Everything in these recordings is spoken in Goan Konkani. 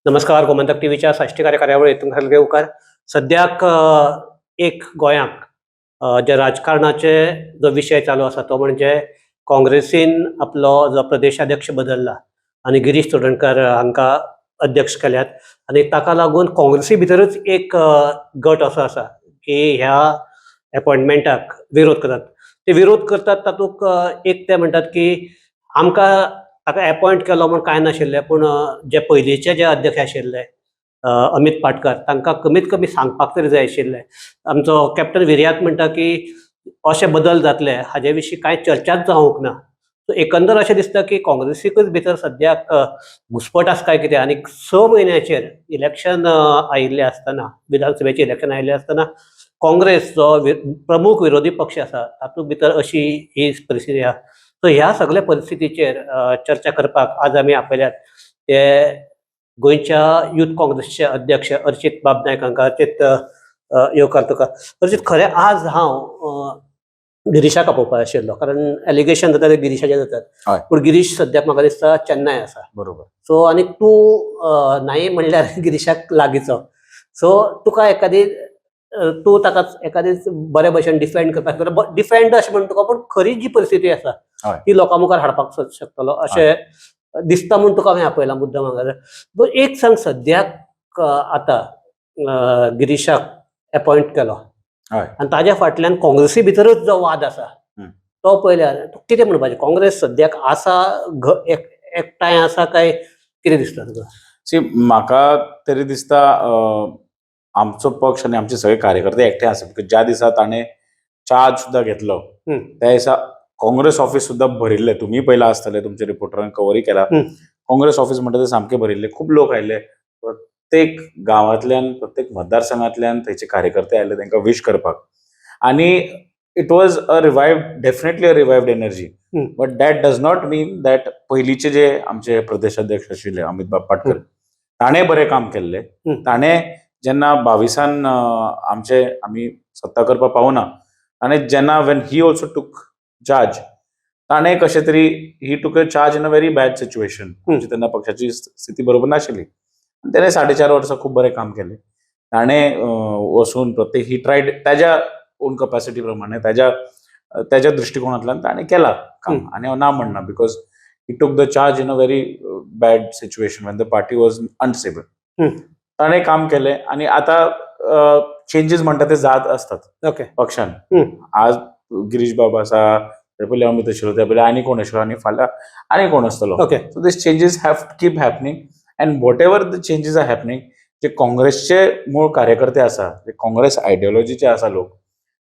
नमस्कार, गोमंतक टीव्हीच्या साश्टीकार कार्यावळीत तुमकां सगळे उपकार. सद्याक एक गोंयांक जे राजकारणाचे जो विशय चालू आसा तो म्हणजे काँग्रेसीन आपलो जो प्रदेशाध्यक्ष बदलला आनी गिरीश चोडणकर हांकां अध्यक्ष केल्यात आनी ताका लागून काँग्रेसी भितरूच एक गट असो आसा की ह्या एपॉयटमेंटाक विरोध करतात. ते विरोध करतात तातूंत एक ते म्हणटात की आमकां ताका एपॉयंट केलो म्हूण कांय नाशिल्लें, पूण जे पयलींचे जे अध्यक्ष आशिल्ले अमित पाटकर, तांकां कमीत कमी सांगपाक तरी जाय आशिल्लें. आमचो कॅप्टन विर्यात म्हणटा की अशे बदल जातले हाजे विशीं कांय चर्चाच जावंक ना. सो एकंदर अशें दिसता की काँग्रेसीकूच भितर सद्याक घुस्पट आसा काय कितें. आनी 6 म्हयन्याचेर इलेक्शन आयिल्लें आसतना, विधानसभेचें इलेक्शन आयिल्लें आसतना, काँग्रेस जो प्रमुख विरोधी पक्ष आसा तातूंत भितर अशी ही परिस्थिती आसा. सो ह्या सगल्या परिस्थितीचेर चर्चा करपाक आज आमी आपयल्यात ते गोंयच्या युथ काँग्रेसचे अध्यक्ष अर्चित बाब नायक हांकां. अर्चित, येवकार तुका. अर्चित, खरें आज हांव गिरीशाक आपोवपा आशिल्लो, कारण एलिगेशन जाता ते गिरीशाचे जातात. पूण गिरीश सद्याक म्हाका दिसता चेन्नय आसा. बरोबर. सो आनी तूं नाही म्हणल्यार गिरीशाक लागींचो, सो तुका एखादी तूं ताका एखादी बरे भशेन डिफेंड करपाक, डिफेंड अशें म्हणटा तुका, पूण खरी जी परिस्थिती आसा ती लोकां मुखार हाडपाक शकतलो अशें दिसता म्हूण तुका हांवें आपयला मुद्दम हांगा. बरं, एक सांग, सद्याक आतां गिरीशाक एपॉयंट केलो आनी ताज्या फाटल्यान काँग्रेसी भितरूच जो वाद आसा तो पळयल्यार तूं कितें म्हणपाचें? काँग्रेस सद्याक आसा एकठांय आसा काय कितें दिसता तुका? सी, म्हाका तरी दिसता आमचो पक्ष आनी आमचे सगळे कार्यकर्ते एकठांय आसा, because ज्या दिसा ताणें चार्ज सुद्दां घेतलो त्या दिसा काँग्रेस ऑफिस सुद्दां भरिल्लें. तुमी पयलां आसतलें, तुमच्या रिपोर्टरान कवरूय केला. काँग्रेस ऑफिस म्हणटा ते सामकें भरिल्लें. खूब लोक आयिल्ले, प्रत्येक गांवांतल्यान, प्रत्येक मतदारसंघांतल्यान थंयचे कार्यकर्ते आयले तांकां विश करपाक आनी it was a revive definitely a revived energy. But that does not mean that पयलींचे जे आमचे प्रदेशाध्यक्ष आशिल्ले अमित बाब पाटकर, ताणें बरें काम केल्लें. ताणें जेन्ना 22न आमचे आमी सत्ता करपाक पावना, ताणें जेन्ना when he also took charge, ताणें कशें तरी he took a charge in a very bad situation. आमची तेन्ना पक्षाची स्थिती बरोबर नाशिल्ली आनी ताणें 4.5 वर्सां खूब बरें काम केलें. ताणें वचून प्रत्येक ही ट्रायड ताज्या ओन कपॅसिटी प्रमाणे, ताज्या ताज्या दृश्टिकोनांतल्यान ताणें केलां काम. आनी हांव ना म्हणना, because he took the charge in a very bad situation when the party was unstable. ताणें काम केलें आनी आतां चेंजीस म्हणटा ते जात असतात पक्षान. आज गिरीश बाब आसा, ते पयलीं अमित आशिल्लो, त्या पयलीं आनी कोण आशिल्लो आनी फाल्यां आनी कोण आसतलो. So these changes have to keep happening, and whatever the changes are happening, जे काँग्रेसचे मूळ कार्यकर्ते आसा, जे काँग्रेस आयडियोलॉजीचे आसा लोक,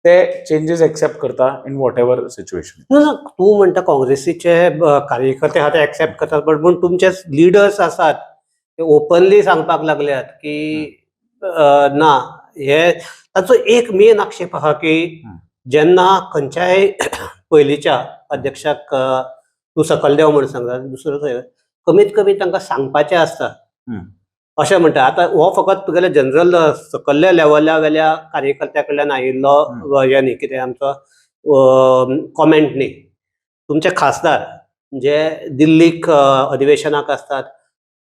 ते चेंजीस एक्सेप्ट करता इन what ever situation. ना ना, तूं म्हणटा काँग्रेसीचे कार्यकर्ते आहा ते एक्सेप्ट करतात, बट पूण तुमचे लिडर्स आसात ते ओपनली सांगपाक लागल्यात की ना, हे ताचो एक मेन आक्षेप आहा की जेन्ना खंयच्याय पयलींच्या अध्यक्षाक तूं सकयल देंव म्हूण सांगता, दुसरो थंय, कमीत कमी तांकां सांगपाचें आसता अशें म्हणटा. आतां हो फकत तुगेले जनरल सकल्ल्या लेवला वेल्या कार्यकर्त्या कडल्यान आयिल्लो हें न्ही, कितें आमचो कॉमेंट न्ही. तुमचे खासदार जे दिल्लीक अधिवेशनाक आसतात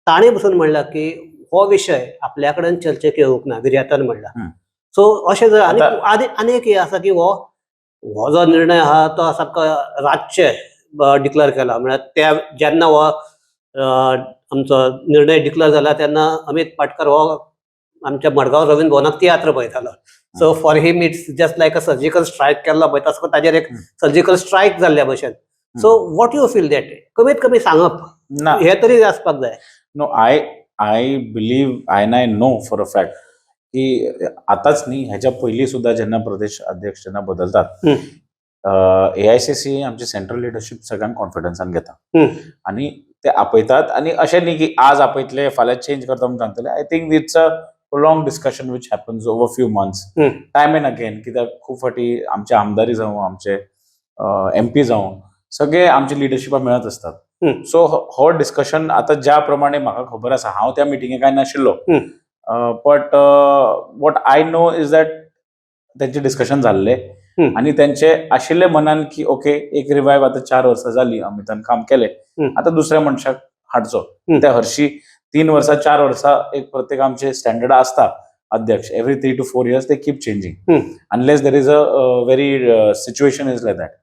ताणें पसून म्हणलां की हो विशय आपल्या कडेन चर्चेक येवंक ना, विर्यातान म्हणलां. सो अशें जर आनी आनी आनी एक हें आसा की हो जो निर्णय आहा तो सामको रातचे डिक्लेअर केला. म्हळ्यार त्या जेन्ना हो आमचो निर्णय डिक्लेअर जाला तेन्ना अमित पाटकर हो आमच्या मडगांव रवींद्र भवनाक तियात्र पळयतालो. So for him it's just like a surgical strike केल्लो पळय तसो ताजेर एक सर्जिकल स्ट्रायक जाल्ल्या भशेन. So what you feel that कमीत कमी सांगप ना हे तरी आसपाक जाय? No, I believe and I know for a fact की आताच न्ही, ह्याच्या पयलीं सुद्दां जेन्ना प्रदेश अध्यक्ष जेन्ना बदलतात, एआयसीसी, आमची सेंट्रल लिडरशीप सगळ्यांक कॉन्फिडन्सान घेता आनी ते आपयतात. आनी अशें न्ही की आज आपयतले, फाल्यां चेंज करता म्हूण सांगतले. I think it's a long discussion which happens over few months, time and again, कित्याक खूब फावटी आमचे आमदारी जावं, आमचे एमपी जावं, सगळे आमचे लिडरशिपा मेळत आसतात. सो हो डिस्कशन आतां ज्या प्रमाणे म्हाका खबर आसा, हांव त्या मिटिंगेक काय नाशिल्लो, but what I know is that तेंचे डिस्कशन जाल्ले आनी तेंचे आशिल्ले मनान की ओके, एक रिवायव, आतां 4 वर्सां जाली अमितान काम केलें, आतां दुसऱ्या मनशाक हाडचो. त्या हरशी 3 वर्सां 4 वर्सां एक प्रत्येक आमचे स्टँडर्ड आसता अध्यक्ष. Every 3 to 4 years they keep changing, unless there is a very situation is like that.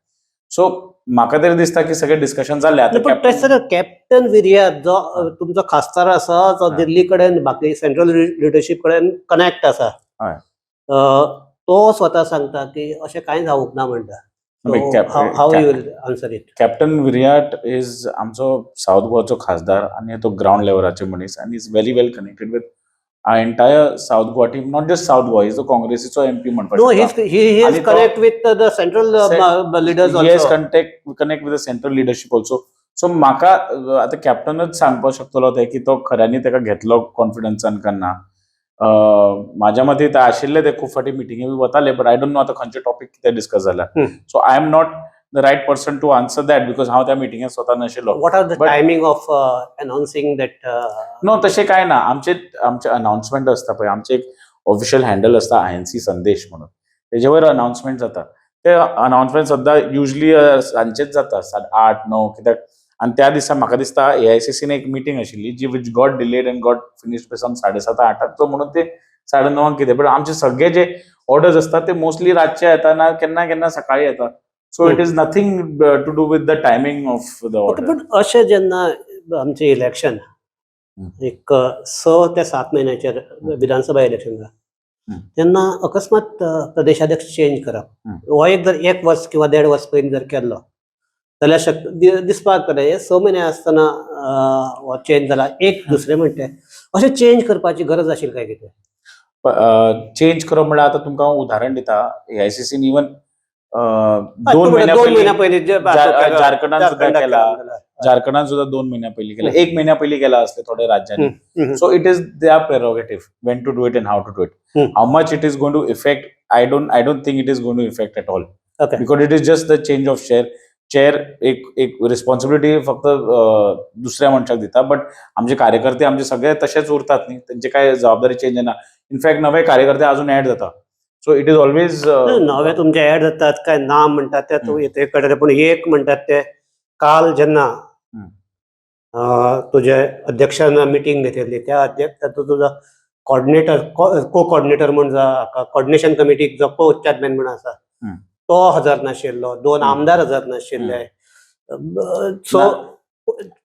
So म्हाका तरी दिसता की सगळे डिस्कशन जाल्ले पण आतां. तेच सर, कॅप्टन विरियात जो तुमचो खासदार आसा, जो दिल्ली कडेन, बाकी सेंट्रल लिडरशीप कडेन कनेक्ट आसा, तो स्वता सांगता की अशें कांय जावंक ना म्हणटा. How you will answer it? Captain Viriato is आमचो साऊथ गोवाचो खासदार आनी तो ग्रावंड लेवलाचे मनीस आनी is very well connected with entire South Goa team. Not just South Goa, is तो काँग्रेसीचो एमपी म्हणपाक नो, शकता. He is आणि connect with the central leaders he has also. Connect with the central leadership also. So म्हाका आतां कॅप्टनच सांगपाक शकतलो तें की तो खऱ्यांनी ताका घेतलो कॉन्फिडन्सान काय ना. म्हाज्या मते ते आशिल्ले, ते खूब फावटी मिटिंगे बी वताले, बट I don't know आतां खंयचे टॉपीक कितें डिस्कस जाला. So I am not the right person to answer that because हांव त्या मिटिंगेत स्वता नाशिल्लो. What are the timing of announcing that? No, तशें कांय ना. आमचे आमचे अनाउन्समेंट आसता पळय, आमचे एक ऑफिशियल हँडल आसता आयएनसी संदेश म्हणून, तेजे वयर अनाउन्समेंट जाता. ते अनाउन्समेंट सद्दां युजली सांजचेच जाता, 8:30-9, कित्याक आनी त्या दिसा म्हाका दिसता एआयसीसीन एक मिटींग आशिल्ली जी which got delayed and got finished by some 7:30-8, so म्हणून ते 9:30 कितें. बट आमचे सगळे जे ऑर्डर्स असतात ते मोस्टली रातचे येता ना केन्ना केन्ना सकाळी येता. So it is nothing to do with the timing of the order. पण अशें जेन्ना आमचें इलेक्शन एक 6 ते 7 म्हयन्याचेर विधानसभा इलेक्शन जाता, तेन्ना अकस्मात प्रदेशाध्यक्ष चेंज करप, हो एक जर एक वर्स किंवा देड वर्स पयलीं जर केल्लो जाल्यार शक दिसपाक जालें. हे 6 म्हयने आसतना हो चेंज जाला. एक दुसरें म्हणटे, अशें चेंज करपाची गरज आशिल्ली काय कितें? चेंज करप म्हणल्यार आतां तुमकां हांव उदाहरण दिता, एआयसीसीन इवन 2 म्हयन्या 2 पयलीं म्हयन्या पयलीं जे झारखंडान सुद्दां झारखंडाक केला. केला. झारखंडान सुद्दां 2 म्हयन्या पयलीं केला, एक म्हयन्या पयलीं केला असले थोड्या राज्यांनी. So it is their prerogative when to do it and how to do it. How much it is going to affect, I don't think it is going to affect at all, because it is just the change of chair. एक एक रिस्पॉन्सिबिलिटी फक्त दुसऱ्या मनशाक दिता, बट आमचे कार्यकर्ते आमचे सगळे तशेच उरतात न्ही, तेंचे काय जबाबदारी चेंज जायना. इनफॅक्ट नवे कार्यकर्ते अजून ऍड जाता. सो it is always नवे तुमचे ऍड जातात काय ना म्हणटात ते ते कळटा, पूण एक म्हणटात ते काल जेन्ना तुजे अध्यक्षान मिटींग घेतिल्ली, त्या अध्यक्ष तातूंत तुजो कॉर्डिनेटर, को कॉर्डिनेटर म्हूण जो कॉर्डिनेशन कमिटीक जो को चेअरमॅन म्हूण आसा, तो हजर नाशिल्लो, दोन आमदार हजर नाशिल्ले. सो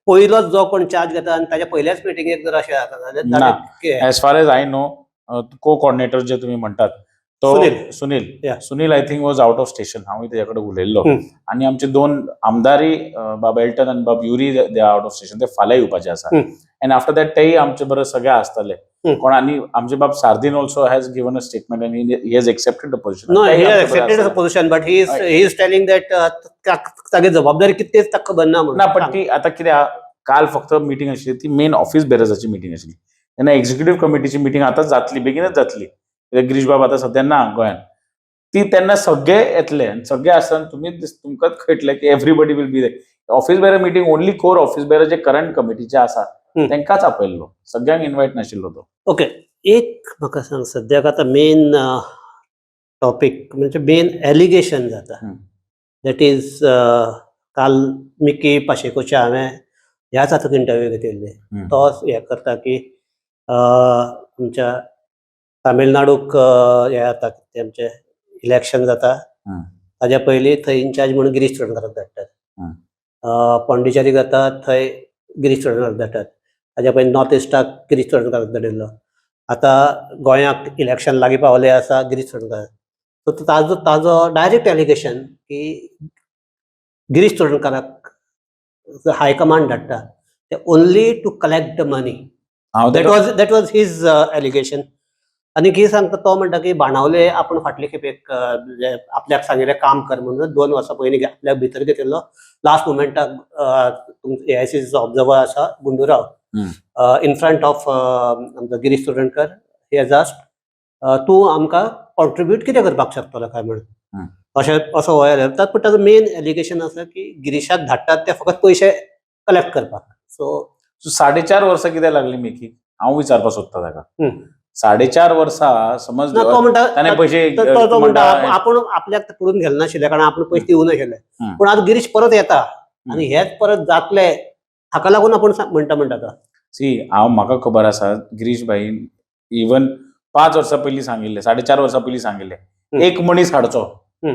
पयलोच जो कोण चार्ज घेता आनी ताच्या पयल्याच मिटिंगेक जर अशें जाता जाल्यार ना. ताणें As far as I know, co coordinator जे तुम्ही म्हणतात तो Sunil. Sunil. Yeah. Sunil I think was out of station. हांवूय तेज्या कडेन उलयल्लो. आनी आमचे दोन आमदारय, बाब एल्टन आनी बाब Yuri, they out of station, ते फाल्यां येवपाचे आसा. अँड आफ्टर that तेय आमचे बरोबर सगळे आसतले. कोण आनी आमचे बाब Sardinha also has given a statement and he has accepted the position. No, he has accepted the position, but he is telling that तागे जबाबदारी कितें तेच ताका खबर ना म्हणून. ना, पण ती आता कितें आहा, काल फक्त मिटींग आशिल्ली ती मेन ऑफिस बेरर्साची मिटींग आशिल्ली. तेन्ना एक्झिक्युटीव कमिटीची मिटींग आतां जातली, बेगीनच जातली, कित्याक गिरीश बाब आतां सद्या ना गोंयांत. ती तेन्ना सगळे येतले आनी सगळे आसतना तुमी तुमकांच कळटलें की everybody will be there. Office bearer meeting only core office bearer J current कमिटीचे आसा तांकांच आपयल्लो, सगळ्यांक इन्वायट नाशिल्लो तो. ओके, एक म्हाका सांग, सद्याक आतां मेन टॉपीक म्हणजे मेन एलिगेशन जाता, that is काल मिकी पाशेकोचे हांवें ह्याच हातूंत इंटरव्यू घेतिल्ली. तो हें करता की आमच्या तामिळनाडूक हें जाता, ते आमचें इलेक्शन जाता, ताज्या पयलीं थंय इन्चार्ज म्हणून गिरीश चोडणकाराक धाडटात. पॉंडिचेरीक जाता, थंय गिरीश चोडणकाराक धाडटात. ताज्या पयलीं नॉर्थ इस्टाक गिरीश चोडणकाराक धाडिल्लो. आतां गोंयाक इलेक्शन लागीं पावलें आसा, गिरीश चोडणकार. सो ताजो डायरेक्ट एलिगेशन की गिरीश चोडणकाराक हायकमांड धाडटा ते only to collect the money. हांव That was his allegation. आनी कितें सांगता तो, म्हणटा की बाणावले आपूण फाटले खेपेक म्हणजे आपल्याक सांगिल्लें काम कर म्हणून 2 वर्सां पयलीं आपल्याक भितर घेतिल्लो. लास्ट मुमेंटाक एआयसीसीचो ऑब्जर्वर आसा गुंडूराव, इन फ्रंट ऑफ आमचो Girish Chodankar he has asked, तूं आमकां कॉन्ट्रिब्यूट कितें करपाक शकतलो काय म्हणून. अशें असो हो येता, पूण ताजो मेन एलिगेशन आसा की गिरीशाक धाडटात ते फकत पयशे कलेक्ट करपाक. सो 4.5 वर्सां कित्याक लागली मिकी, हांव विचारपाक सोदता ताका. 4.5 वर्सां समज ना, तो म्हणटा ताणें पयशे तो तो तो म्हणटा म्हणटा आपूण आपल्याक ते पडून घेवं नाशिल्लें, कारण आपूण पयशे दिवं नाशिल्ले. पूण आतां गिरीश परत येता आनी हेच परत जातले हाका लागून आपूण म्हणटा तो. सी, हांव म्हाका खबर आसा, गिरीश भाईन इवन 5 वर्सां पयलीं सांगिल्लें, 4.5 वर्सां पयलीं सांगिल्लें, एक मनीस हाडचो,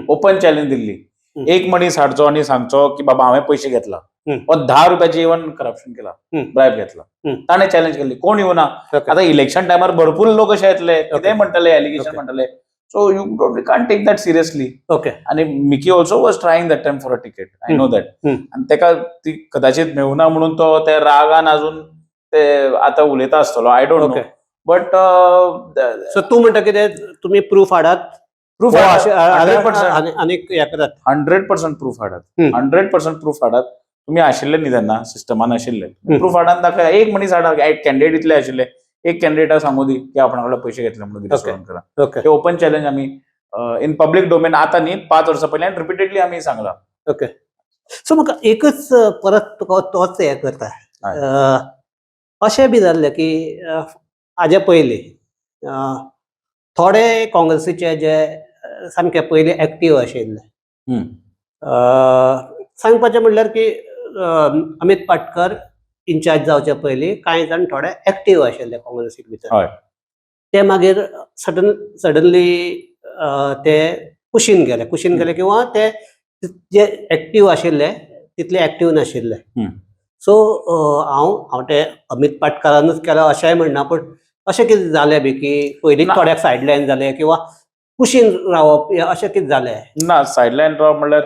ओपन चॅलेंज दिल्ली, एक मनीस हाडचो आनी सांगचो की बाबा हांवें पयशे घेतला वा 10 रुपयाचे इवन करप्शन केला, ब्रायब घेतला. ताणें चॅलेंज केल्ली, कोण येवना. आतां इलेक्शन टायमार भरपूर लोक अशे येतले, कितेंय म्हणटले, एलिगेशन म्हणटले. So you don't can't take that seriously. आणि Mickey also was trying that time for a ticket, I know that. आणि तेका ती कदाचित मेळुना म्हणून तो त्या रागान अजून ते आता उलयता आसतलो, I don't know. But so तूं म्हणटा कितें, तुमी प्रूफ हाडात? प्रूफ. हो, अशें 100%. आनीक हें करात. 100% प्रूफ हाडात. 100% प्रूफ हाडात. तुमी आशिल्ले न्ही तेन्ना सिस्टमान आशिल्ले. प्रूफ हाडात, दाखय. एक मनीस हाडा. एक कॅन्डिडेट इतले आशिल्ले, एक कॅन्डिडेटा सांगू दी की आपणा कडल्यान पयशे घेतले म्हणून गिरीश चोडणकरान. हे ओपन चॅलेंज आमी इन पब्लीक डोमेन आता न्ही, 5 वर्सां पयलीं आनी रिपीटेडली आमी सांगला. ओके, सो म्हाका एकच परत तुका तोच हें करता. अशें बी जाल्लें की हाजे पयलीं थोडे काँग्रेसीचे जे सामके पयलीं एक्टीव आशिल्ले, सांगपाचें म्हणल्यार की अमित पाटकर इन्चार्ज जावचे पयलीं कांय जाण थोडे एक्टीव आशिल्ले काँग्रेसीक भितर. ते मागीर सडनली ते कुशीन गेले, कुशीन गेले किंवा ते जे एक्टीव आशिल्ले तितले एक्टीव नाशिल्ले. सो हांव ते अमित पाटकारानूच केला अशेंय म्हणना, पूण अशें कितें जालें बी की पयलींच ना. थोड्याक सायडलायन जालें किंवा कुशीन रावप या अशें कितें जालें? ना, सायडलायन रावप म्हणल्यार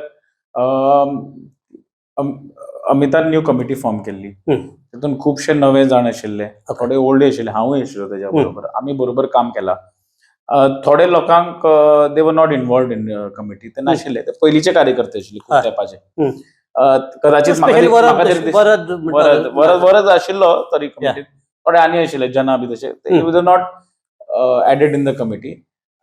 अमितान न्यू कमिटी फॉर्म केल्ली. तितून खुबशे नवे जाण आशिल्ले, थोडे ओल्डय आशिल्ले, हांवूय आशिल्लो तेज्या बरोबर. आमी बरोबर काम केला. थोडे लोकांक they were not involved in committee, ते नाशिल्ले, ते पयलींचे कार्यकर्ते आशिल्ले खूब तेंपाचे. कदाचित म्हाका स्पेशली म्हाका वरद. तरी वरद. वरद, वरद, वरद आशिल्लो तरी कमिटीत. थोडे आनी आशिल्ले जना बी तशे, they not added in the committee.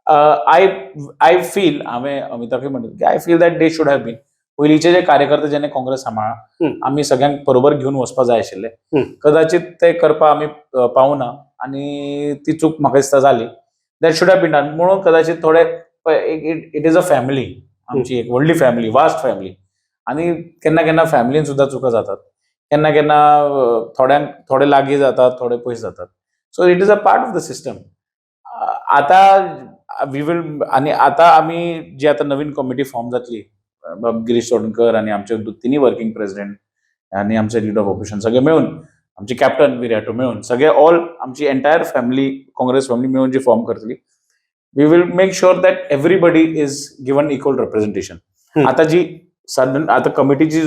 I feel, हांवें अमिताकूय म्हणलें की I feel that they should have been. पयलींचे जे कार्यकर्ते जेणे काँग्रेस सांबाळ्ळा, आमी सगळ्यांक बरोबर घेवन वचपा जाय आशिल्ले. कदाचित ते करपा आमी पावना आनी ती चूक म्हाका दिसता जाली. That should have been done म्हणून कदाचित थोडे, it is a family, आमची एक व्हडली फॅमिली, वास्ट फॅमिली, आनी केन्ना केन्ना फॅमिलीन सुद्दां चुका जातात. केन्ना केन्ना थोड्यांक थोडे लागीं जातात, थोडे पयस जातात. So it is a part of the system. आता we will, आनी आता आमी जी आता नवीन कमिटी फॉर्म जातली, बाब गिरीश चोडणकर आनी आमचे तिन्ही वर्किंग प्रेसिडेंट आनी आमचे लिडर ऑफ ऑपोजिशन सगळे मेळून, आमचे कॅप्टन विर्याटो मेळून, सगळे ऑल आमची एंटायर फॅमिली, काँग्रेस फॅमिली मेळून जी फॉर्म करतली, we will make sure that everybody is given equal representation. आता जी सडन आता कमिटीची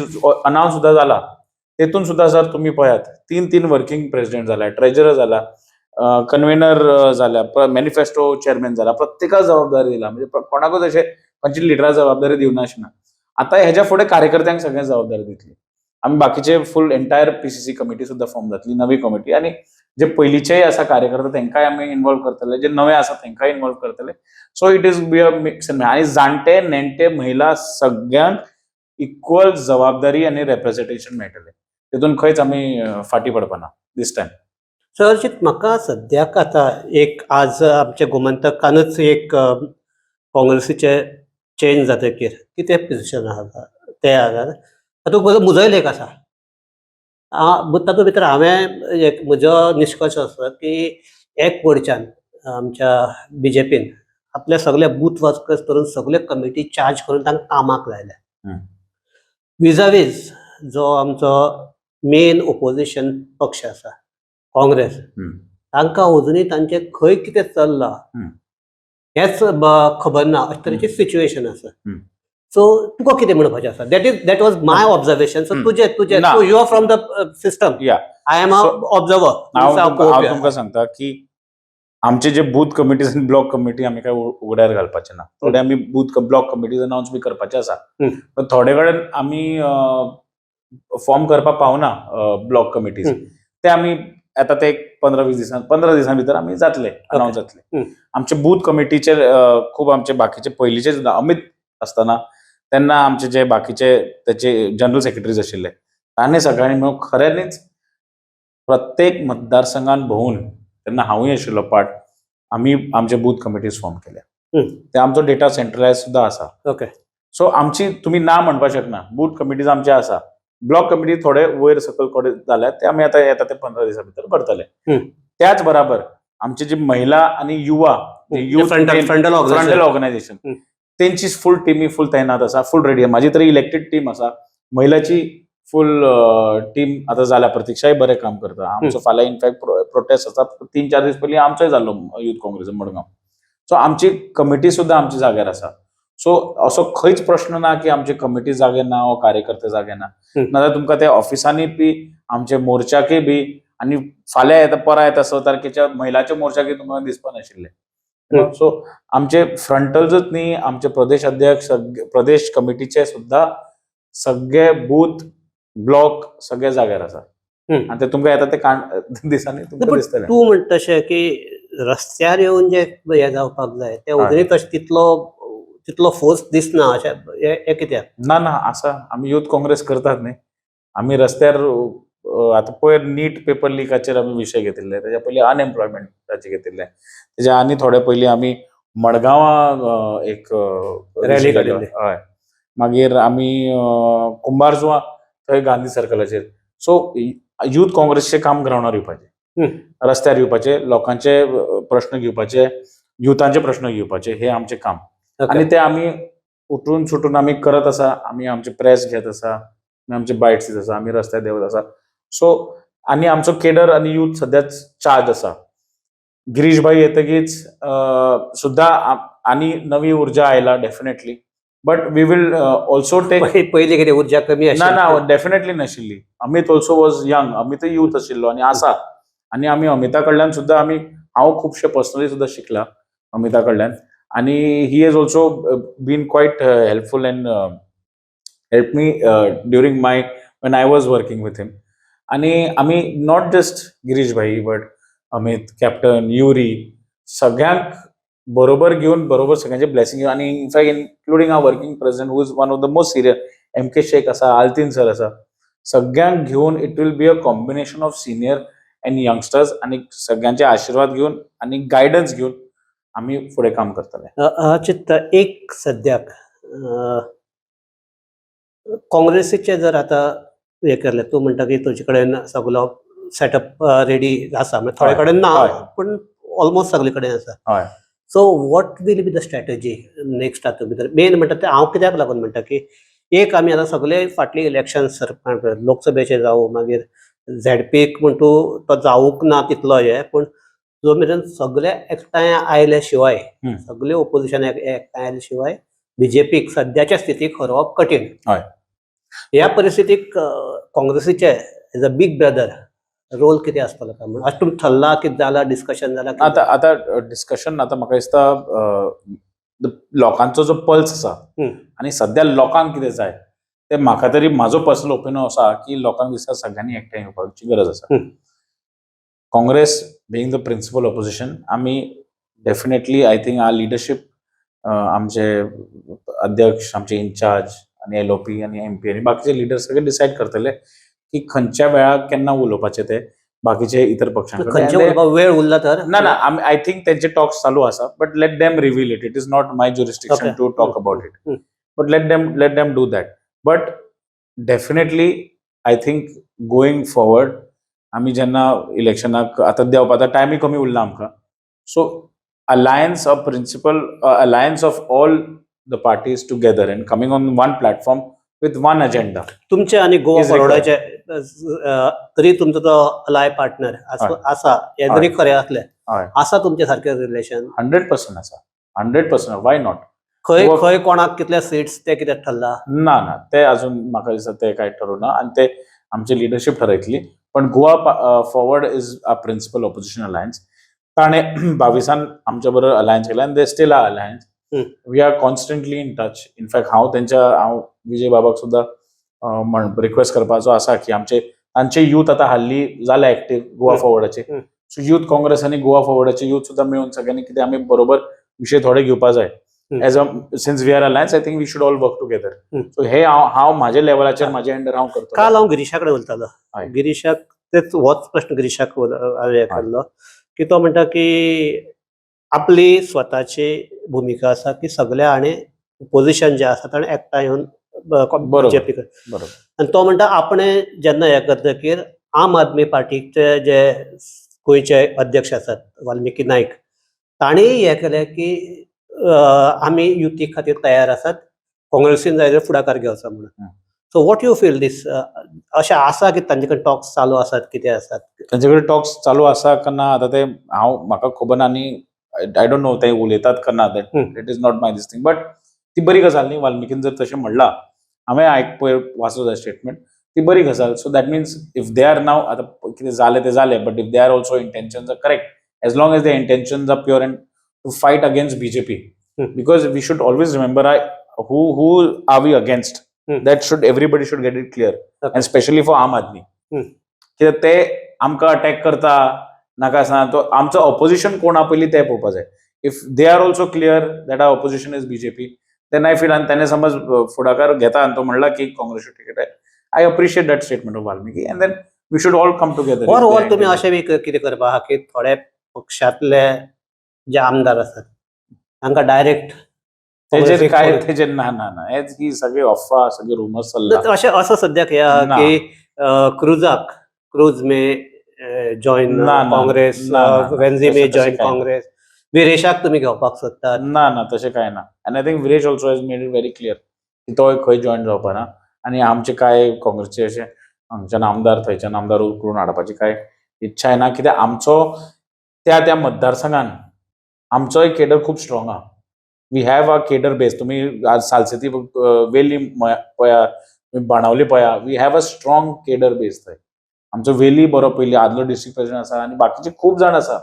अनाउन्स सुद्दां जाला, तेतून सुद्दां जर तुमी पळयात, तीन तीन वर्किंग प्रेसिडेंट जाला, ट्रेजरर जाला, कन्व्हेनर जाल्या, मॅनिफेस्टो चेअरमॅन जाला, प्रत्येकाक जबाबदारी दिला. म्हणजे कोणाकूच अशें खंयची लिडरा जबाबदारी दिवना अशें ना. आतां हेज्या फुडें कार्यकर्त्यांक सगळ्यांक जबाबदारी दितली आमी. बाकीचे फूल एंटायर पीसीसी कमिटी सुद्दां फॉर्म जातली, नवी कमिटी, आनी जे पयलींचेय आसा कार्यकर्ते तेंकांय आमी इन्वॉल्व करतले, जे नवे आसा तेंकांय इन्वॉल्व करतले. So it is be a mix. आनी जाणटे, नेणटे, महिला सगळ्यांक इक्वल जबाबदारी आनी रेप्रेझेंटेशन मेळटलें. तितून खंयच आमी फाटीं पडपाना दीस टायम. सहर्षित, म्हाका सद्याक आतां एक आज आमच्या गोमंतकानच एक काँग्रेसीचे चेंज जातकीर कितें पोजिशन आसा ते आसा, तातूंत म्हजो म्हजोय लेख आसा. तातूंत भितर हांवें एक म्हजो निश्कर्श आसा की एक वडच्यान आमच्या बीजेपीन आपले सगळे बूथ वर्कर्स करून सगळे कमिटी चार्ज करून तांकां कामाक लायले. विजावीज जो आमचो मेन ओपोजिशन पक्ष आसा काँग्रेस, तांकां अजुनूय तांचें खंय कितें चल्लां हेंच खबर ना, अशे तरेची सिच्युएशन आसा. सो तुका कितें म्हणपाचें आसा? That was my observation. So तुजें ना. You are from the system. I am a observer. हांव तुमकां सांगता की आमचे जे बूथ कमिटीज आनी ब्लॉक कमिटी आमी काय उगड्यार घालपाचे ना. थोडे आमी बूथ ब्लॉक कमिटीज अनाउन्स बी करपाचे आसा, पण थोडे कडेन आमी फॉर्म करपाक पावना ब्लॉक कमिटीज. ते आमी आता ते एक 15-20 दिसां, 15 दिसां भितर आमी जातले, अनाउन्स जातले. आमचे बूथ कमिटीचे खूब आमचे बाकीचे पयलींचे सुद्दां, अमित आसतना तेन्ना आमचे जे बाकीचे त्याचे जनरल सेक्रेटरीज आशिल्ले, तांणी सगळ्यांनी मेळून खऱ्यांनीच प्रत्येक मतदारसंघात भोंवून, तेन्ना हांवूय आशिल्लो पार्ट, आमी आमचे बूथ कमिटीज फॉर्म केल्या. ते आमचो डेटा सेंट्रलायज सुद्दां आसा. सो आमची तुमी ना म्हणपाक शकना, बूथ कमिटीज आमचे आसा. ब्लॉक कमिटी थोडे वयर सकयल कडेन जाल्यात ते आमी आतां येता ते 15 दिसां भितर भरतले. त्याच बराबर आमची जी महिला आनी युवा youth frontal frontal frontal organisation तेंची फूल टिमी फूल तैनात आसा, फूल रेडी. माझी तरी इलेक्टेड टीम आसा, महिलाची फूल टीम आतां जाल्या. प्रतिक्षाय बरें काम करता आमचो. फाल्यां इनफॅक्ट प्रोटेस्ट आसा, 3-4 दीस पयलीं आमचोय जाल्लो युथ काँग्रेस मडगांव. सो आमची कमिटी सुद्दां आमची जाग्यार आसा. सो असो खंयच प्रश्न ना की आमची कमिटी जागे ना वो कार्यकर्ते जागे ना. नाजाल्यार तुमकां ते ऑफिसांनी बी आमचे मोर्चाकय बी आनी फाल्यां येता परां येता 6 तारखेच्या महिलाच्या मोर्चाकय तुमकां दिसपा नाशिल्लें. सो आमचे फ्रंटल्सच न्ही, आमचे प्रदेश अध्यक्ष प्रदेश कमिटीचे सुद्दां सगळे बूथ ब्लॉक सगळे जाग्यार आसा आनी ते तुमकां येता ते दिसांनी तुमकां पण दिसतले. तूं म्हणटा तशें की रस्त्यार येवन जे हे जावपाक जाय ते अजुनूय तशें तितलो तितलो फोर्स दिसना अशें हें कित्याक? ना ना, आसा. आमी युथ काँग्रेस करतात न्ही, आमी रस्त्यार. आतां पयर नीट पेपर लिकाचेर आमी विशय घेतिल्ले, तेज्या पयलीं अनएम्प्लॉयमेंटाचे घेतिल्ले, तेज्या आनी थोडे पयलीं आमी मडगांवां एक रॅली काडिल्ली. हय, मागीर आमी कुंभारजुआ थंय गांधी सर्कलाचेर. सो युथ काँग्रेसचें काम ग्रावंडार येवपाचें, रस्त्यार येवपाचें, लोकांचे प्रश्न घेवपाचे, युथांचे प्रश्न घेवपाचे, हे आमचें काम. आनी ते आमी उठून सुटून आमी करत आसा. आमी आमचे प्रेस घेत आसा, आमी आमचे बायट्स दित आसा, आमी रस्त्यार देंवत आसा. सो आनी आमचो केडर आनी यूथ सद्याच चार्ज आसा. गिरीश भाई येतगीच सुद्दां आनी नवी उर्जा आयला definitely, but we will also take पयलीं कितें उर्जा कमी ना. आशिल्ली? ना, डेफिनेटली नाशिल्ली. अमित ऑल्सो वॉज यंग, अमितय यूथ आशिल्लो आनी आसा. आनी आमी अमिता कडल्यान सुद्दां आमी हांव खुबशे पर्सनली सुद्दां शिकला अमिता कडल्यान आनी he has also been quite helpful and help me during my when I was working with him. आनी आमी not just Girish भाई बट अमित, कॅप्टन, युरी, सगळ्यांक बरोबर घेवन, बरोबर सगळ्यांचे ब्लेसिंग घेवन आनी in fact including our working president who is one of the most senior, M K Shaikh आसा, आल्तीन सर आसा, सगळ्यांक घेवन it will be a combination of senior and youngsters आनी सगळ्यांचे आशिर्वाद घेवन आनी गायडन्स घेवन आमी फुडें काम करतले. चित्त एक सद्याक काँग्रेसीचे जर आतां हें केलें, तूं म्हणटा की तुजे कडेन सगलो सेटअप रेडी आसा, म्हणजे थोडे कडेन ना पूण ऑलमोस्ट सगळे कडेन आसा. So what will be the strategy next हातूंत भितर मेन म्हणटा तें हांव कित्याक लागून म्हणटा की एक आमी आतां सगळे फाटली इलेक्शन लोकसभेचे जावं मागीर झेडपीक म्हण तूं तो जावूंक ना तितलो हें, पूण जो मेरेन सगळे एकठांय आयले शिवाय, सगळे ओपोजिशन एकठांय आयले शिवाय बीजेपीक सद्याच्या स्थितीक हरोवप कठीण. ह्या परिस्थितीक काँग्रेसीचे as a big brother role कितें आसतलो काय म्हणून अशें तुमी ठरलां, कितें जालां, डिस्कशन जालां? आतां आतां डिस्कशन आतां म्हाका दिसता लोकांचो जो पल्स आसा आनी सद्या लोकांक कितें जाय ते म्हाका तरी म्हाजो पर्सनल ओपिनियन आसा की लोकांक दिसता सगळ्यांनी एकठांय येवपाची गरज आसा. Congress being the principal opposition, आमी definitely I think our leadership, आमचे अध्यक्ष, आमचे इन्चार्ज आनी एलओपी आनी एमपी आनी बाकीचे लिडर सगळे डिसायड करतले की खंयच्या वेळार केन्ना उलोवपाचें ते बाकीचे इतर पक्षां. खंयचे उलोवपाक वेळ उरला तर? ना ना, आमी I think त्यांचे टॉक्स चालू आसा, but let them reveal it. It is not my jurisdiction to talk about it. But let them do that. But definitely I think going forward आमी जेन्ना इलेक्शनाक आतां देंवपा, आतां टायमय कमी उरला आमकां, so alliance of principal alliance of all the parties together and coming on one platform with one agenda तुमचे आनी गोवा is required. फॉरवर्डाचे तरी तुमचो तो अलाय पार्टनर आसा हें जरी खरें आसलें, आसा तुमचे सारकें रिलेशन? 100% आसा, 100%, why not? खंय खंय कोणाक कितले सिट्स ते कितें ठरला? ना ना, ते अजून म्हाका दिसता ते काय ठरवना आनी ते आमची लिडरशीप ठरयतली. पण Goa Forward is a principal opposition alliance. ताणें 22an आमच्या बरोबर अलायन्स केला आनी they still are alliance. We are constantly in touch. In fact हांव तेंच्या हांव विजय बाबाक सुद्दां म्हण रिक्वेस्ट करपाचो आसा की आमचे तांचे यूथ आतां हाल्ली जाले एक्टीव गोवा फॉरवर्डाचे. सो यूथ काँग्रेस आनी गोवा फॉरवर्डाचे यूथ सुद्दां मेळून सगळ्यांनी कितें आमी बरोबर विशय थोडे घेवपा जाय. As a since we are alliance, I think we should all work together. So हे हांव हांव म्हाज्या लेवलाचेर म्हाज्या अंडर हांव करतलो. काल हांव गिरीशा कडेन उलयतालो. गिरीशाक तेच होच प्रश्न गिरीशाक हांवें केल्लो की तो म्हणटा की आपली स्वताची भुमिका आसा की सगळ्या हाणें ओपोजिशन जें आसा ताणें एकठांय येवन बीजेपी. आनी तो म्हणटा आपणे जेन्ना हें करतकीर आम आदमी पार्टीचे जे गोंयचे अध्यक्ष आसात वाल्मिकी नायक, तांणी हें केलें की आमी युती खातीर तयार आसात, काँग्रेसीन जाय जाल्यार फुडाकार घेवचो म्हणून. So what you feel this, अशें आसा की तांचे कडेन टॉक्स चालू आसात, कितें आसात? तांचे कडेन टॉक्स चालू आसा का ना, आतां ते हांव म्हाका खबर ना आनी I don't know ते उलयतात का ना, that it is not my this thing, but ती बरी गजाल न्ही. वाल्मिकीन जर तशें म्हणलां, हांवें आयक पयर वाचलो स्टेटमेंट, ती बरी गजाल. So that means if they are now, आतां कितें जालें तें जालें, but if they are also intentions are correct, as long as the intentions are pure and to fight against BJP, because we should always remember I who are we against. That should everybody should get it clear, and specially for Aam Aadmi, कित्याक ते आमकां अटॅक करता नाका आसतना, तो आमचो ऑपोजिशन कोण आहा पयलीं तें पळोवपा जाय. If they are also clear that our opposition is BJP, then I feel, आनी त्याने समज फुडाकार घेता आनी तो म्हणला की काँग्रेसची ticket. I appreciate that statement of Valmiki and then we should all come together. Or or तुमी अशें बी कितें करपा आहा की थोडे पक्षांतले जे आमदार आसात तांकां डायरेक्ट तेजेर काय, तेजेर ना ना ना, हेच ही सगळी अफवा, सगळे रुमर्स चल्ला. अशें असो सद्याक हे आहा ना. की क्रुजाक, क्रूज मे जॉयन ना, ना, काँग्रेस, ना, ना, ना. वेन्झी मे तशें जॉयन काय ना. काँग्रेस, विरेशाक तुमी घेवपाक सोदतात. ना ना, तशें काय ना. आनी I think Viresh also has made it very clear की तो खंय जॉयन जावपा ना आनी आमचे काय काँग्रेसचे अशे हांगच्यान आमदार थंयच्यान आमदार उखलून हाडपाची काय इच्छाय ना, कित्याक आमचो त्या त्या मतदारसंघान आमचोय केडर खूब स्ट्रॉंग आहा. We have a cadre base. तुमी आज सालसेती, वेली पळया, तुमी बाणावली पळया, we have a strong cadre base थंय. आमचो वेली बरो पयली आदलो डिस्ट्रिक्ट प्रेसिडेंट आसा आनी बाकीचे खूब जाण आसा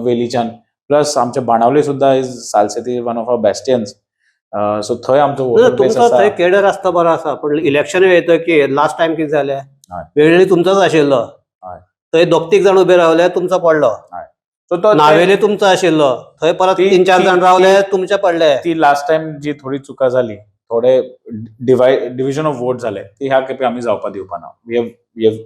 वेलीच्यान. प्लस आमच्या बाणावली सुद्दां is Salcete one of our bastions, so थंय आमचो ना, वोटर बेस तुमचो आसा. थंय केडर आसता बरो आसा, पण इलेक्शन येता की लास्ट टायम कितें जालें, वेळ्ळी तुमचोच आशिल्लो, थंय दोग तीग जाण उबे रावले, तुमचो पडलो. सो तो नावेले तुमचो आशिल्लो, थंय परत तीन चार जाण रावले, तुमचे पडले. ती लास्ट टायम जी थोडी चुका जाली, थोडे डिविजन ऑफ वोट जाले, ती ह्या खेपे आमी जावपा दिवपा ना. We have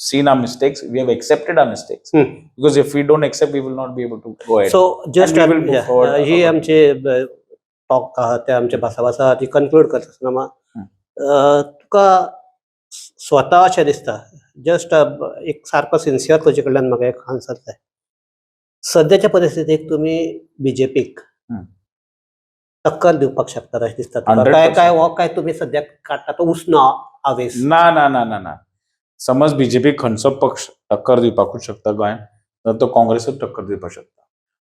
seen our mistakes, we have accepted our mistakes, because if we don't accept, we will not be able to go ahead. So just And we will move forward he accordingly. आमची टॉक आहा, ते आमचे भासाभास आहा, ती कन्क्लूड करता आसतना तुका स्वता अशें दिसता, जस्ट एक सारको सिन्सियर तुजे कडल्यान म्हाका एक आन्सर जाय, सद्याच्या परिस्थितीक तुमी बीजेपीक टक्कर दिवपाक शकतात अशें दिसता तुका? 100%. काय काय हो काय तुमी सद्याक काडटा तो उश्णो आवेस? ना ना ना ना ना. समज बीजेपी खंयचो पक्ष टक्कर दिवपाकूच शकता गोंयांत तर तो काँग्रेसूच टक्कर दिवपाक शकता,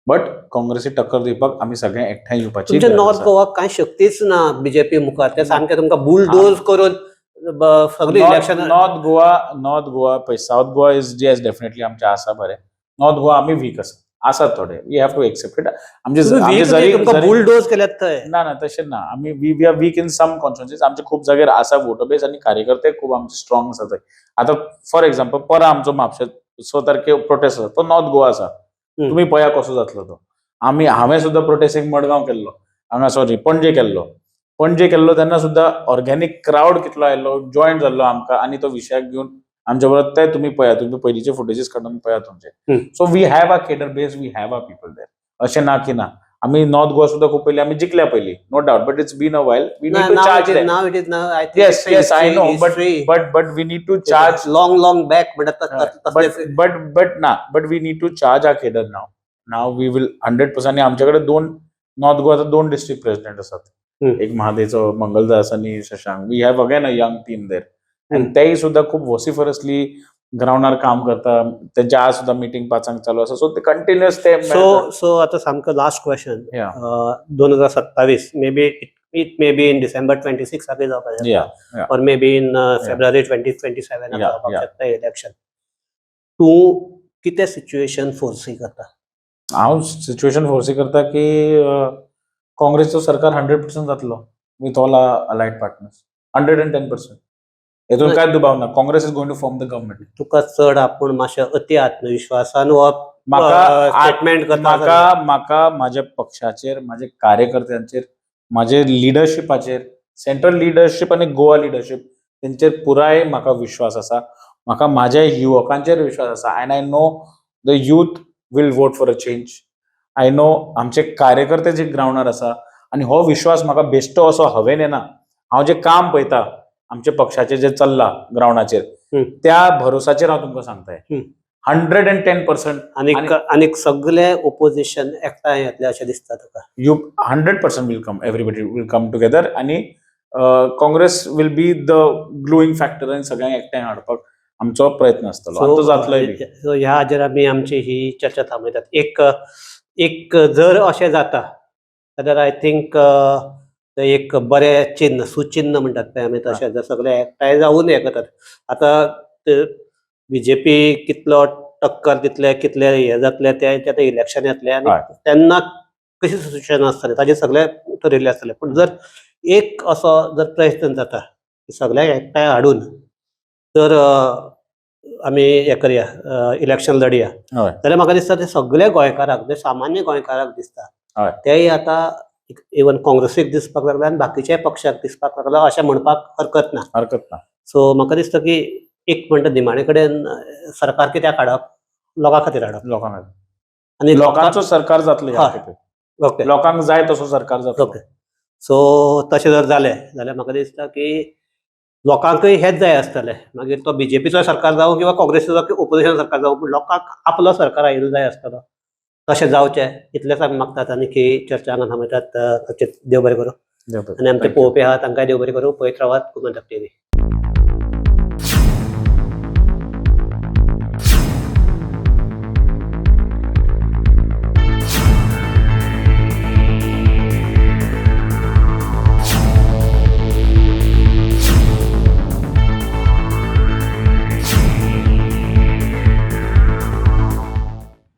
बट काँग्रेसीक टक्कर दिवपाक आमी सगळे एकठांय येवपाची तुमच्या गरज नॉर्थ आसा. गोवाक कांय शक्तीच ना बीजेपी मुखार, ते सामके तुमकां बुलडोज करून सगळी इलेक्शन. नॉर्थ गोवा पळय, South Goa is, yes, definitely आमचे आसा बरें. नॉर्थ गोवा आमी वीक आसा, आसात थोडे, we have to accept it. आमचे आमचे जरी तुमकां बुलडोज केल्यात थंय. ना ना, तशें ना. आमी we are weak in some constituencies. आमचे खूब जाग्यार आसा वोटर बेस आनी कार्यकर्ते खूब आमचे स्ट्रॉंग आसा थंय. आतां फॉर एक्झाम्पल, परां आमचो म्हापशे 6 तारखे प्रोटेस्ट आसा, तो नॉर्थ गोवा आसा. तुमी पळया कसो जातलो तो. आमी हांवें सुद्दां प्रोटेस्ट एक मडगांव केल्लो, हांगा, सॉरी, पणजे केल्लो. पणजे केल्लो तेन्ना सुद्दां ऑर्गेनीक क्रावड कितलो आयलो, जॉयन जाल्लो आमकां आनी तो विशयाक घेवन आमच्या बरोबर, ते तुमी पळया, तुमी पयलींचे फुटेजीस काडून पळया तुमचे. So we have a cadre base, we have a people there. अशें ना की ना. आमी नॉर्थ गोवा सुद्दां खूब पयलीं आमी जिखल्या पयलीं, no doubt, but it's been a while. We need to charge. Now it is now I Yes, I know, but we need to charge. Long long back म्हणटात. बट बट बट ना, but we need to charge our cadre now. Now we will 100%. आनी आमच्याकडे दोन नॉर्थ गोवाचा दोन डिस्ट्रिक्ट प्रेसिडेंट आसात, एक महादेचो मंगलदास आनी Shashank. We have again a young team there आनी तेय सुद्दां खूब वॉसिफरसली ग्रावंडार काम करता. तेंचे आज सुद्दां मिटींग 5 चालू आसा, सो ते कंटिन्युअस ते सो सो आता सामको last question. Yeah. 2027, maybe it may be in December 26 जावपाक शकता or maybe in February 2027 जावपाक शकता इलेक्शन. तूं कितें सिच्युएशन फोरसी करता? हांव सिच्युएशन फोर्सी करता की काँग्रेसचो सरकार 100% जातलो with all allied partners, 110%. हेतून काय दुबाव ना, Congress is going to form the government. तुका चड आपूण मातशें अति आत्मविश्वासान हो म्हाका स्टेटमेंट करता? म्हाका म्हाज्या पक्षाचेर, म्हाज्या कार्यकर्त्यांचेर, म्हाजे लिडरशिपाचेर, सेंट्रल लिडरशीप आनी गोवा लिडरशीप तेंचेर पुराय म्हाका विश्वास आसा. म्हाका म्हाज्या युवकांचेर विश्वास आसा and I know the youth will vote for a change. I know आमचे कार्यकर्ते जे ग्रावंडार आसा आनी हो विश्वास म्हाका बेश्टो असो हवेन येना. हांव जें काम पळयता आमच्या पक्षाचें जें चल्लां ग्रावंडाचेर, त्या भरोसाचेर हांव तुमकां सांगताय, 110%. आनीक आनीक सगळे ओपोजिशन एकठांय येतले अशें दिसता तुका? You 100% will come, everybody will come together आणि Congress will be the gluing factor आणि सगळ्यांक एकठांय हाडपाक आमचो प्रयत्न आसतलो आनी तो जातलोय बी. सो ह्या हाजेर आमी आमची ही चर्चा थांबयतात. एक एक जर अशें जाता जाल्यार I think एक बरें चिन्न, सुचिन्न म्हणटात पळय आमी, तशें जर सगळे एकठांय जावन हें करतात. आतां बीजेपी कितलो टक्कर दितले, कितले हे जातले ते आतां इलेक्शन येतलें आनी तेन्ना कशी सिच्युएशन आसतलें ताजेर सगळें ठरिल्लें आसतलें. पूण जर एक असो जर प्रयत्न जाता की सगळ्यांक एकठांय हाडून जर आमी हें करया, इलेक्शन लढया, जाल्यार म्हाका दिसता ते सगळे गोंयकारांक, जे सामान्य गोंयकारांक दिसता तेय आतां इवन काँग्रेसीक दिसपाक लागले आनी बाकीच्याय पक्षाक दिसपाक लागला अशें म्हणपाक हरकत ना. हरकत ना. सो म्हाका दिसता की एक म्हणटा निमाणे कडेन सरकार कित्याक हाडप? लोकां खातीर हाडप. लोकांक आनी लोकांचो सरकार जातलो ह्या खेपे. लोकांक जाय तसो सरकार जातलो. ओके, सो तशें जर जालें जाल्यार म्हाका दिसता की लोकांकय हेंच जाय आसतलें. मागीर तो बीजेपीचो सरकार जावं किंवा काँग्रेसीचो ओपोजिशन सरकार जावं, पूण लोकांक आपलो सरकार आयिल्लो जाय आसतलो. तशें जावचें इतलेंच आमी मागतात आनी ही चर्चा हांगा थांबयतात. देव बरें करूं. देव बरें. आनी आमचे Thank you. पळोवपी आहा तांकांय देव बरें करूं. पळयत रावात गोमंतक टीव्ही.